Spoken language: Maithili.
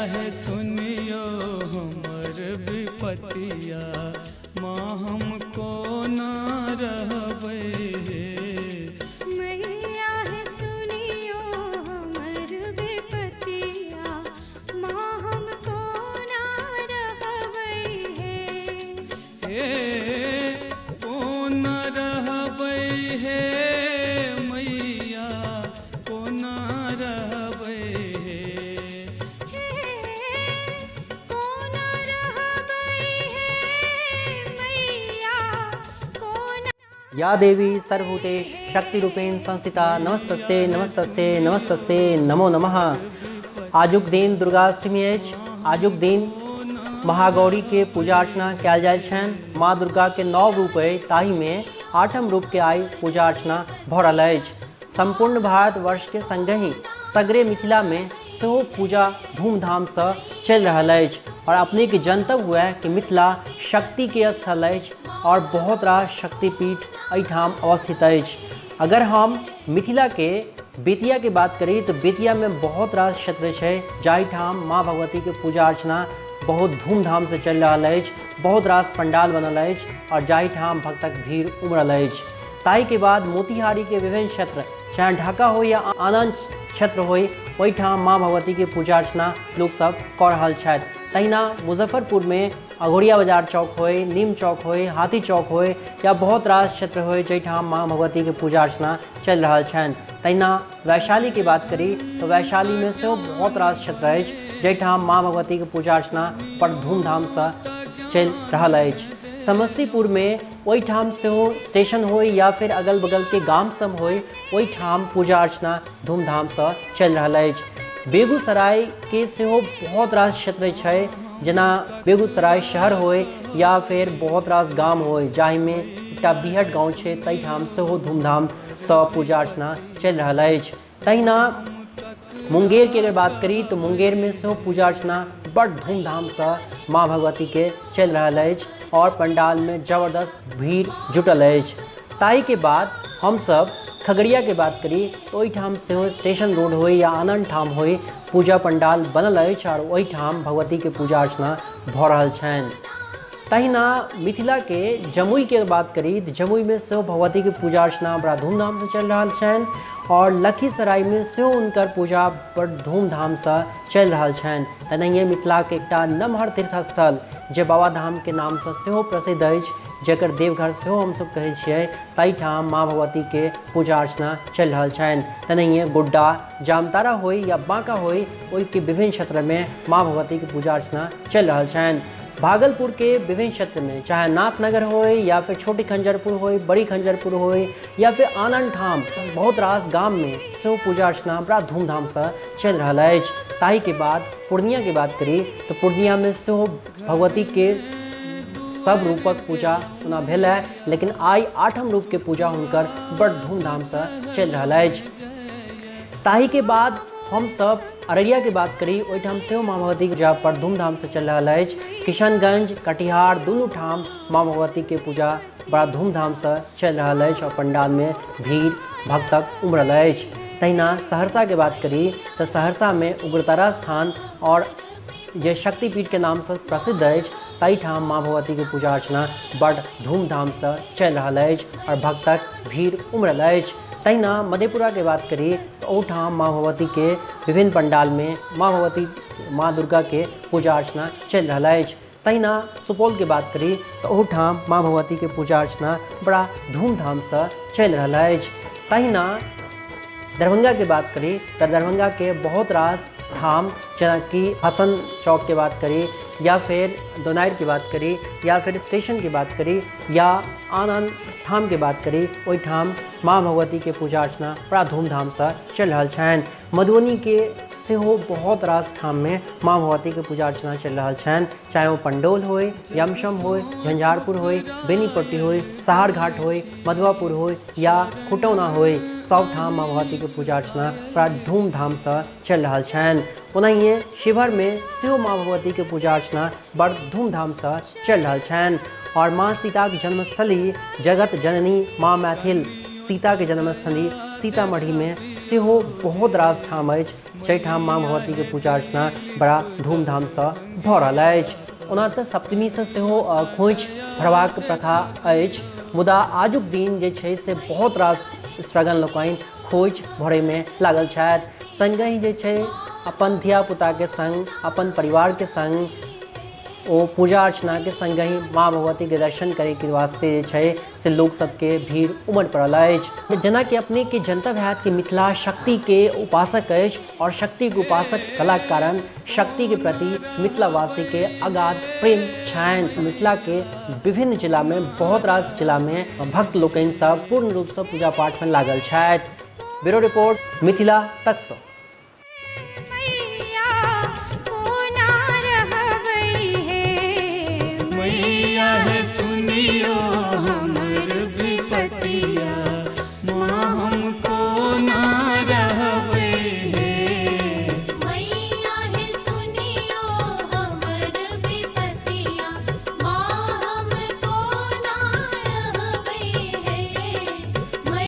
हे सुनियो हमर विपतिया माँ हम कोना रहबै हे। मैया हे सुनियो हमर विपतिया माँ हम कोना रहबै हे। हे कोना रहबै हे मैया कोना रहबै हे। हे कोना रहबै हे मैया कोना। या देवी सर्वभूतेश शक्तिरूपेण संस्थिता नमस्तस्यै नमस्तस्यै नमस्तस्यै नमो नमः। आजुक दिन दुर्गाष्टमी अछि। आजुक दिन महागौरी के पूजा अर्चना कयल जाइ छनि। माँ दुर्गा के 9 रूप अछि, ताहिमे 8म रूप के आइ पूजा अर्चना भऽ रहल अछि। सम्पूर्ण भारतवर्ष के संगहि सगरे मिथिला में सेहो पूजा धूमधामसँ चलि रहल अछि। और अपने के जनतब हुए कि मिथिला शक्ति के स्थल अछि और बहुत रास शक्तिपीठ एहिठाम अवस्थित अछि। अगर हम मिथिला के बेतिया के बात करी तो बेतिया में बहुत रास क्षेत्र छै जाहिठाम माँ भगवती के पूजा अर्चना बहुत धूमधाम से चलि रहल अछि। बहुत रास पंडाल बनल अछि और जाहिठाम भक्तक भीड़ उमड़ल अछि। ताहि के बाद मोतिहारी के विभिन्न क्षेत्र चाहे ढाका हो या आन क्षेत्र हो, ओहिठाम माँ भगवती के पूजा अर्चना लोक सब कऽ रहल छथि। तहिना मुजफ्फरपुर में अघोरिया बाजार चौक होय, नीम चौक होय, हाथी चौक होय या बहुत रास क्षेत्र होय जाहिठाम माँ भगवती के पूजा अर्चना चलि रहल छनि। तहिना वैशाली के बात करी तो वैशाली में सेहो बहुत रास क्षेत्र अछि जाहिठाम माँ भगवती के पूजा अर्चना बड़ धूमधामसँ चलि रहल अछि। समस्तीपुर में ओहिठाम सेहो स्टेशन होय या फिर अगल बगल के गाम सब होय, ओहिठाम पूजा अर्चना धूमधामसँ चलि रहल अछि। बेगूसराय के सेहो बहुत रास क्षेत्र छै, जेना बेगूसराय शहर होय या फिर बहुत रास गाम होय, जाहिमे एकटा बिहट गाँव छै ताहिठाम सेहो धूमधामसँ पूजा अर्चना चलि रहल अछि। तहिना मुंगेरके अगर बात करी तऽ मुंगेरमे सेहो पूजा अर्चना बड़ धूमधामसँ माँ भगवतीके चलि रहल अछि और पंडालमे जबरदस्त भीड़ जुटल अछि। ताहिके बाद हमसब खगड़ियाके बात करी तऽ ओहिठाम सेहो स्टेशन रोड होइ या आन ठाम होइ, पूजा पंडाल बनल अछि और ओहिठाम भगवतीके पूजा अर्चना भऽ रहल छनि। तहिना मिथिलाके जमुईके बात करी तऽ जमुईमे सेहो भगवतीके पूजा अर्चना बड़ा धूमधामसँ चलि रहल छनि और लखीसरायमे सेहो हुनकर पूजा बड़ धूमधामसँ चलि रहल छनि। तेनाहिए मिथिलाके एकटा नमहर तीर्थस्थल जे बाबाधामके नामसँ सेहो प्रसिद्ध अछि, जकर देवघर सेहो हमसब कहै छियै, ताहिठाम माँ भगवतीके पूजा अर्चना चलि रहल छनि। तेनाहिए गोड्डा जामतारा होइ या बांका होइ, ओहिके विभिन्न क्षेत्रमे माँ भगवतीके पूजा अर्चना चलि रहल छनि। भागलपुर के विभिन्न क्षेत्र में चाहे नाथनगर होय या फिर छोटी खंजरपुर होय, बड़ी खंजरपुर होय या फिर आन ठाम बहुत रास गाम में सेहो पूजा अर्चना बड़ा धूमधामसँ चलि रहल अछि। ताहिके बाद पूर्णिया के बात करी तऽ पूर्णिया में सेहो भगवती के सब रूपक पूजा ओना भेल है, लेकिन आइ 8म रूप के पूजा हुनकर बड़ धूमधामसँ चलि रहल अछि। ताहिके बाद हमसब अररिया के बात करी, ओहिठाम सेहो माँ भगवती के पूजा बड़ धूमधामसँ चलि रहल अछि। किशनगंज कटिहार दुनू ठाम माँ भगवती के पूजा बड़ा धूमधामसँ चलि रहल अछि और पंडालमे भीड़ भक्तक उमड़ल अछि। तहिना सहरसाके बात करी तऽ सहरसामे उग्रतारा स्थान और जे शक्तिपीठके नामसँ प्रसिद्ध अछि, ताहिठाम माँ भगवतीके पूजा अर्चना बड़ धूमधामसँ चलि रहल अछि और भक्तक भीड़ उमड़ल अछि। तहिना मधेपुराके बात करी तऽ ओहिठाम माँ भगवतीके विभिन्न पंडालमे माँ भगवती माँ दुर्गाके पूजा अर्चना चलि रहल अछि। तहिना सुपौलके बात करी तऽ ओहूठाम माँ भगवतीके पूजा अर्चना बड़ा धूमधामसँ चलि रहल अछि। तहिना दरभंगाके बात करी तऽ दरभंगाके बहुत रास ठाम, जेनाकि हसन चौकके बात करी या फिर दोनारिके बात करी या फिर स्टेशनके बात करी या आन आन ठामके बात करी, ओहिठाम माँ भगवतीके पूजा अर्चना बड़ा धूमधामसँ चलि रहल छनि। मधुबनीके सेहो बहुत रास ठाममे माँ भगवतीके पूजा अर्चना चलि रहल छनि, चाहे ओ पंडौल होय, यमसम होय, झंझारपुर होय, बेनीपट्टी होय, सहारघाट होय, मधुआपुर होय या खुटौना होय, सब ठाम माँ भगवतीके पूजा अर्चना बड़ा धूमधामसँ चलि रहल छनि। ओनाहिए शिवहरमे सेहो माँ भगवतीके पूजा अर्चना बड़ धूमधामसँ चलि रहल छनि और माँ सीताक जन्मस्थली जगत जननी माँ मैथिल सीताके जन्मस्थली सीतामढ़ीमे सेहो बहुत रास ठाम अछि जाहिठाम माँ भगवतीके पूजा अर्चना बड़ा धूमधामसँ भऽ रहल अछि। ओना तऽ सप्तमीसँ सेहो खोँइछ भरबाक प्रथा अछि, मुदा आजुक दिन जे छै से बहुत रास स्त्रगण लोकनि खोँइछ भरैमे लागल छथि। सङ्गहि जे छै अपन धियापुताके सङ्ग अपन परिवारके सङ्ग ओ पूजा अर्चनाके सङ्गहि माँ भगवतीके दर्शन करैके वास्ते जे छै से लोक सबके भीड़ उमड़ पड़ल अछि। जेनाकि अपनेके जनतब हैत कि मिथिला शक्तिके उपासक अछि आओर शक्तिके उपासक कलाक कारण शक्तिके प्रति मिथिलावासीके अगाध प्रेम छनि। मिथिलाके विभिन्न जिलामे बहुत रास जिलामे भक्त लोकनि सब पूर्ण रूपसँ पूजा पाठमे लागल छथि। Bureau report Mithila तकसँ।